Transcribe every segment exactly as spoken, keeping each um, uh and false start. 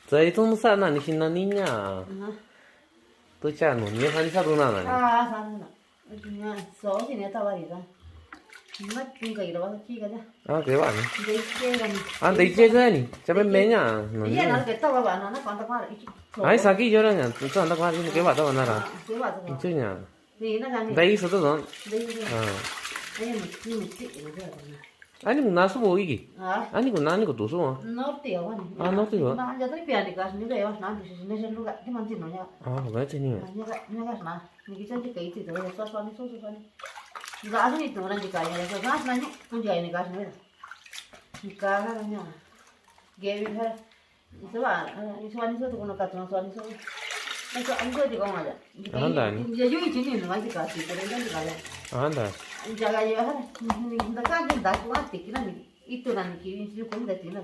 Tsai tung sa na ni sin na ni nya. Tu cha nu ni sa ni sa tu na na ni. Ah, sa na. Nya, so si ne ta ba ri ta. Ma tu ka ira ba ki ka ja. Ah, ke ba ni. De ke ga ni. Ah, de ke ga ni. Cha me me nya. No ni. Ye na ke ta ba ba na na ka ta ba ri. Ai, sa ki yo ra nya. Tu ta ba ni ke ba ta ba na ra. Ke ba ta. Chu nya. Ni na ga ni. Dai so to don. Dai so. Ah. Ai, ma ni ti ni ga na. Ani kuna su bo iki. Ah. Ani kuna ani kutu su. Norte ya wani. Ah, norte ya. Na ya to piani kas ni ga ya na du si ne se lu ga ti man ti no ya. Ah, ga ti ni. Ni ga ni ga na. Ni ki chan ti kai ti to ya so so ni so so ni. Ga ni tu na ji kai ya so ga na ni tu ja ni kas ni. Ni ka ga ni. Ge bi ha. Isaba, isaba ni so to kono katuna so ni so. Ni so ani so di ko ma ja. Anda ni. Ya yu ichi ni no ma di ka si ko ni di ka ja. Anda. Jaga ya ha. Ni da ka ni da ko ati kina ni. Itu na ni ki ni ko ni da tina.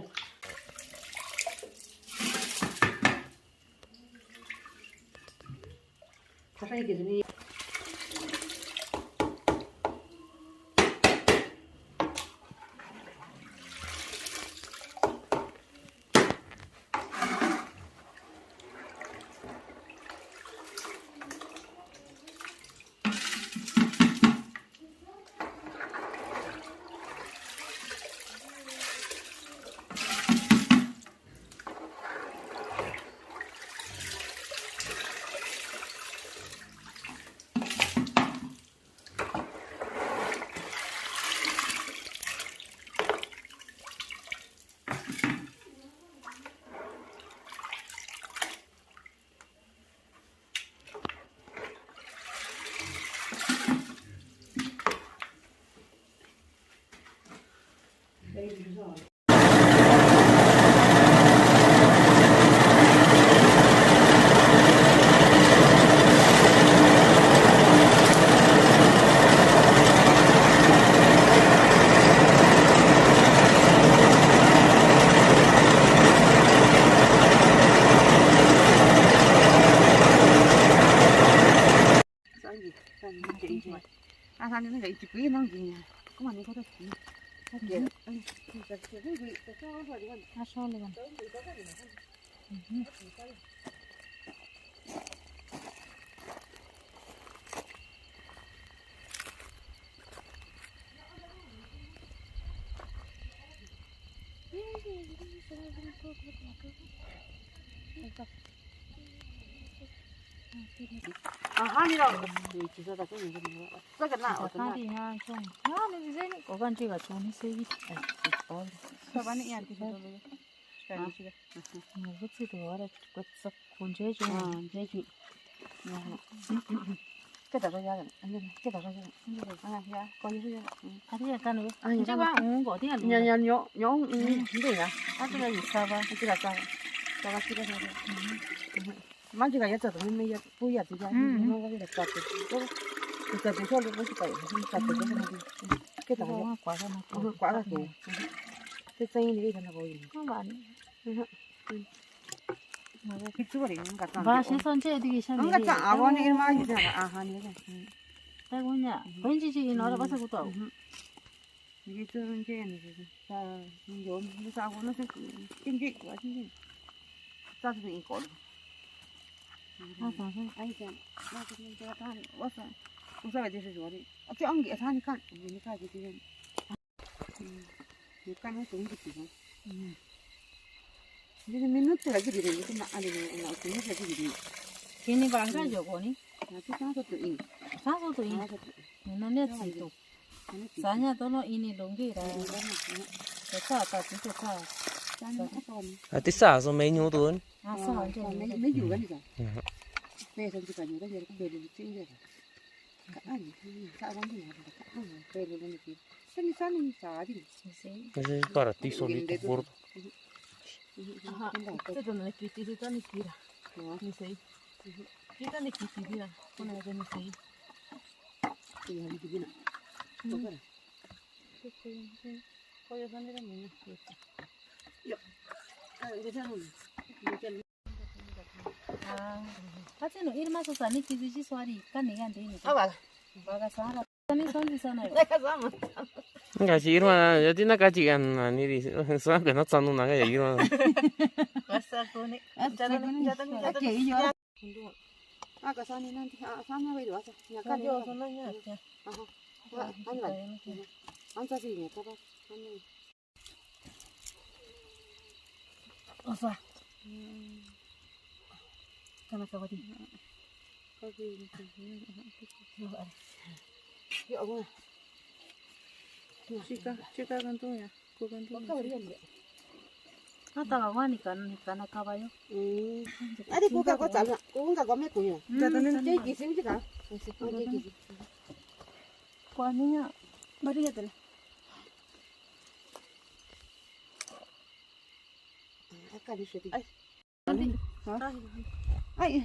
Kini bala nga jogoni. Sa so to i. Nane tsi to. Sanya to no ini longgi ra. Teta ta tsi to ta. Ati sa so me nyu to. Ah, sa me nyu kan sa. Pe san tsi ka nyu ka yer ka belu tsi yer. Ese es para ti solito, gordo. Ajá. Este no le quité, este no le quita. No. Ni sei. Quita ni quiti, mira. Con el de ni sei. Kachi no irma so sani kisi si suari kani gande ni. Awa. Baga sara. Sani sonsi sana yo. Naka sama. Naka si irma yati naka chi gana ni ri suan kana sanu naka ya irma. Asa kone. Asa kone. Jatani jatani. Ake iyo. Aka sani nanti, ah, sani awa iru asa. Nya kani. Yo sona nya. Aha. Ansa si nya taba. Osa. Kana kawati. Yo, awa. Chika, chika kantung ya. Ko kantung. Ata kawani kan, kana kawayo. Adi ko ka ko tsala. Ko ka ko me ko ya. Jatani. Jai kisim chika. Jai kisim. Ko aniya. Bari jatani. Ay. Ay.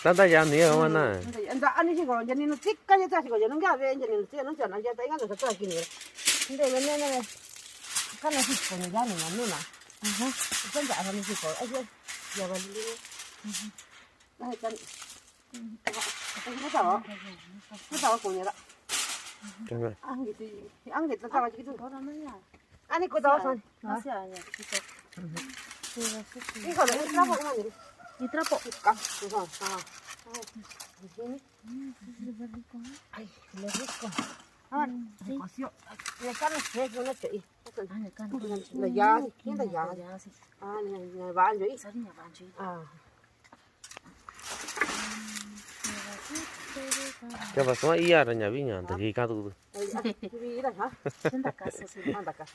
Tata ya ni ya wana. Nda ani si ko jani no tik ka ya ta si ko jani ga ve jani no ti no jana ya ta ga ta ki ni. Nde ne ne ne. Kana si ko ni jani no na. Aha. Kan ja ani si ko. Ai ya ba li. Ai kan. Ai ko ta. Ko ta ko ni ra. Kan. Ang gitu. Ang gitu ta gitu. Ani ko ta san. Así, ah, ya, sí, sí. Híjole, un trapo, ¿cómo dice? Y trapo. Ka, ka, ka. Ay, qué rico. Ay, qué rico. Ah, sí. Ay, ya está, no sé, yo no te. Ah, ya está. La llave, ¿quién la llave? Ya, sí. Ah, ni, ni banjo, ¿eh? Sari ni banjo. Ah. Kaba suma iya ra nyabi nya, nda ki ka tu. Nda ka so si, nda ka.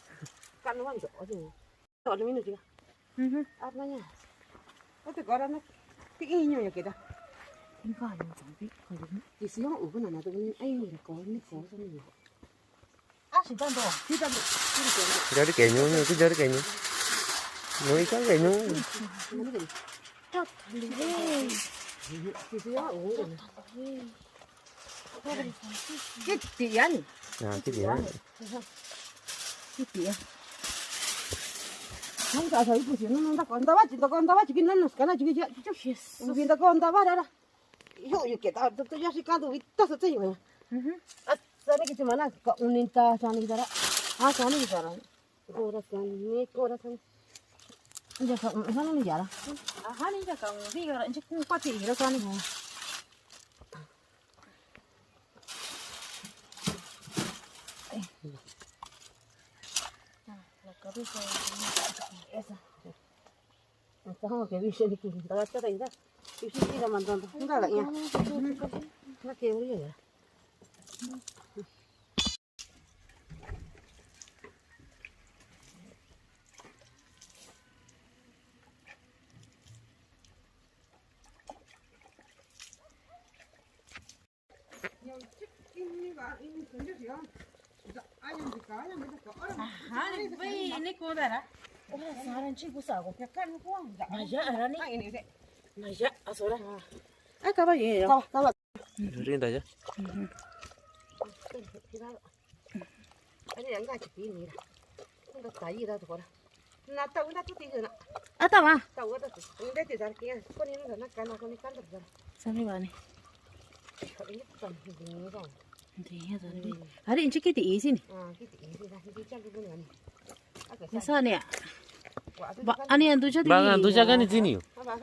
Ka no banjo, oye. Oye, mino chica. Mhm. Arna nya. Ote kora na. Ti inyo ya keda. Inka yo jambi. Ti si yo ugu na na to ni ai ni ko ni ko so ni. Jari keñu, ni ku jari keñu. No, ikan keñu. Kiti yan. Ah, kiti yan. Kiti yan. Nang ka sa ipu si, nang nang ta konta ba, cinta konta ba, cikin nang nas kana cikin cikin. Yes. Ubi ta konta ba, dada. Yo, yo, kita, tu, tu, ya si kantu, ita sa tsayo ya. Mhm. At, sani kiti mana, ka uninta, sani kitara. Ah, sani kitara. Kora sani, kora sani. Ija sa, sani ni jara. Ah, sani ija ka, ni jara, inchi ku pati ira sani. Esa. Esta hong ke bisi ni ku. Daga cha ta ida. Bisi ida man don. Nda la iya. Na ke uri ya. Ajá, ni kuenta ra. Maya, arani. Maya, asora. Ay, kaba ye. Kaba, kaba. Rinda ya. Ujú. Ata ma. Sami bani. Ari inchi kiti isi ni. Esa ni a. Ba, ani anducha ti. Ba anducha kani tini. Ba,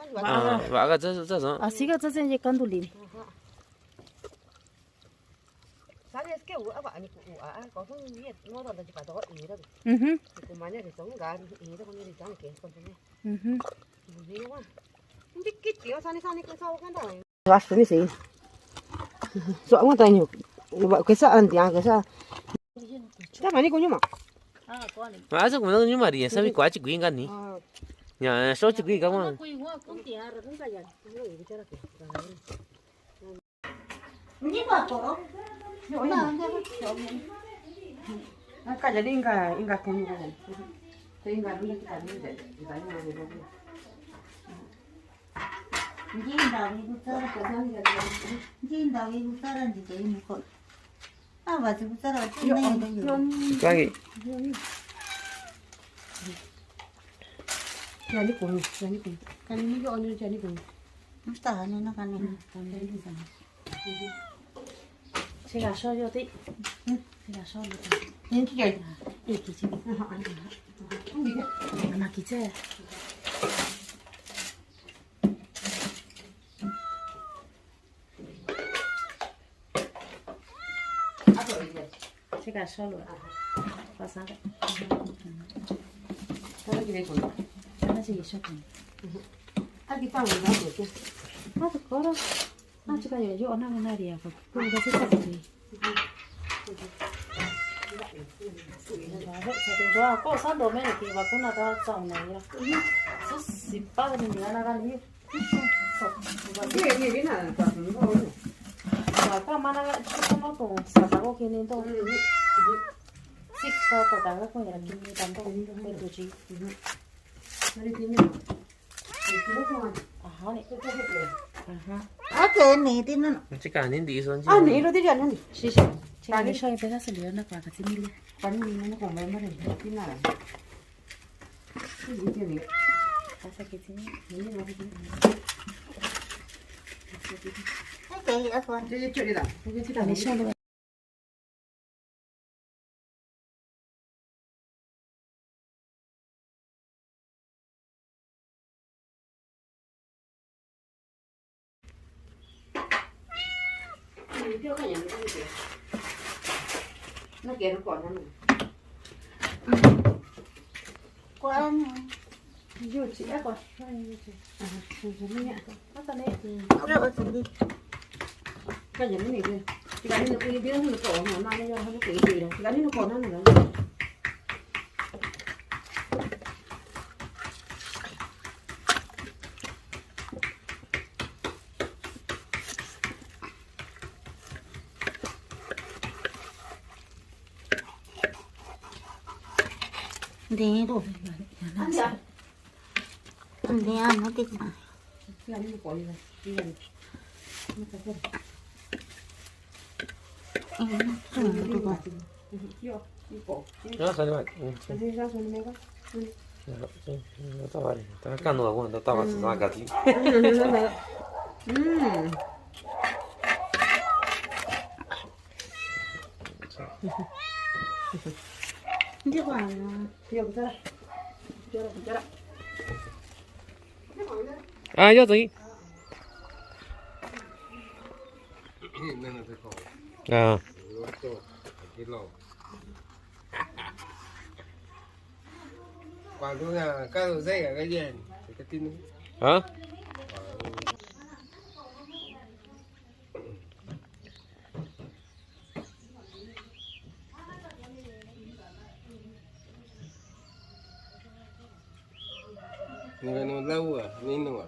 ba ka sa sa sa. Asi ka sa sa ye kanduli ni. Mhm. Mhm. Wa sini si. So, ang tayo. Kesa anti, ah, kesa. Tama ni kunyuma. Ma, asa kuma kunyuma ri, sabi kwa chi kuinga ni. Ya, so chi kuinga ma. Ngi ba ko. Yo, na, na, na. Ka jadi inga, inga ko ni ko. Inga ko ni ko. Ngi inga wi ko tsara ko. Ngi inga wi ko tsara ngi ko ni ko. A ba ti ko tsara ti na ni ko. Kagi. Jani ko ni, jani ko ni. Kani ni yo ni jani ko ni. Musta hani na kani. Kani ni kani. Siga solo ti. Siga solo ti. Ni ki kai. Ni ki si. Ana ki se. Siga solo. Pasanga. Ana ki solo. Aki pa na ko. Ata koro. A, chika yo, yo, na, na, ria, ko, ko, ko, ko, ko, ko. Ko, Santo Mene, ki, vacuna ta, sa, una, ya. Su, si, pa, ni, ni, na, na, ni. Su, su, su, ni, ni, ni, na, ta, ni, ni. Wa, ka, ma, na, ka, su, no, to, sa, ta, ko, ki, ni, to. Si, ka, ta, ta, ko, ya, ki, ni, ta, to, ko, to, chi. Ni, ni, ni. Aha, ni. Aha. Ake ni ti na. Chika ni di so. Ah, ni ro ti jana ni. Si, si. Chika ni so, pesa se lio na kwa ka ti ni le. Pani ni na ko me mare ti na. Ni ti ni. Pasa ke ti ni. Ni ni. Ake, ako. Ti ti ri da. Chika ni so. Kuan. Yuchi, ako, yuchi. Aha, yuchi, mia. Ata ne. Ora, ora, sandi. Kaya ne, ne. Tika ne, ne, kuya dia, ne, ko, na, na, ne, ya, ne, kuya dia. Tika ne, ne, ko, na, na, na. Dei ro. Dei a ma te ma. Ya, sale, vale. Ya, sí, sí, no está vale. Está cano, aguanta, está más, está casi. Mm. Ah, yo estoy. Ah. Hả? Ni ka nu lau a, ni nu a.